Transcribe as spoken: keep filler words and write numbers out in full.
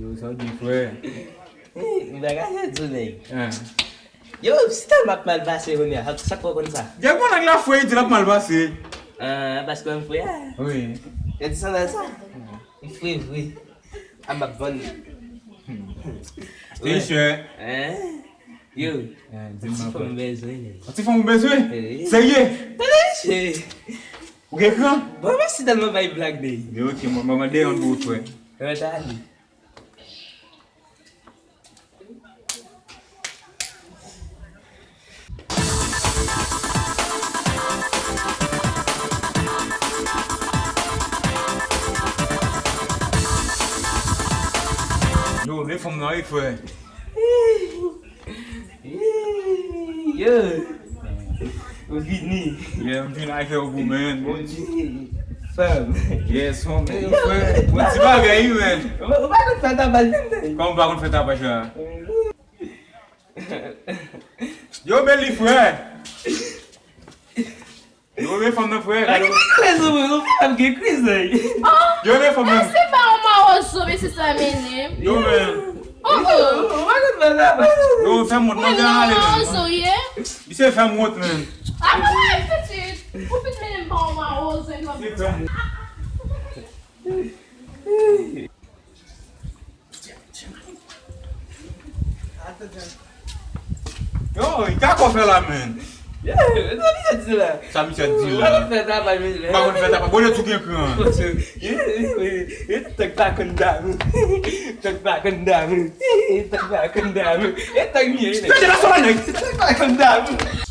Yo, sa w di, frè? Bagay yo di, nèg. Yo, si tèlman ap mal pase kounye a, sa k fè w konn sa? Gen yon nèg la, frè, li di l ap mal pase. Ah, paske m fre a. Wi. Yo di sandal sa? M fre vre. A m ap vann. Te chè. Hein? Yo, ti fanm bezwen, nèg. Ti fanm ou bezwen? Serye? Tande, mesye. Ou gen kran? Bon, mèsi tèlman bay blag, nèg. Yo, ok, mwen, mwen mande yon pou ou, frè. Mwen ta ale. Yo, men fanm nan, wi, frè. Yo. Ou vini. Yeah, m vin avè ou, man. Ou di fanm. Yes, fanm. Yo, frè. Bon ti bagay, wi, man. Ou pa konn fè tapaj, non? Kòman ou pa konn fè tapaj la? Yo, men li, frè. Yo, men fanm nan, frè. Gade. Yo, men fanm nan. Se pa yon mawozo, men se sa mennen. Yo, men. Oh, oh. Yo, fè m wont, non, jan ale, men. Misye fè m wont, men. Apa, pitit. Ou pitit, mennen m pa yon mawozo, non. Misye fè m wont. Yo, e ka kò fè la, men. Sa misye di la. Sa misye di la. Ou pa konn fè tapaj, men. Ou pa konn fè tapaj. Bon, yo tou gen kran. Tèk pa konn dam. Tèk pa konn dam. Tèk pa konn dam. E tèk mi. Tèk la sou nèg. Tèk pa konn dam.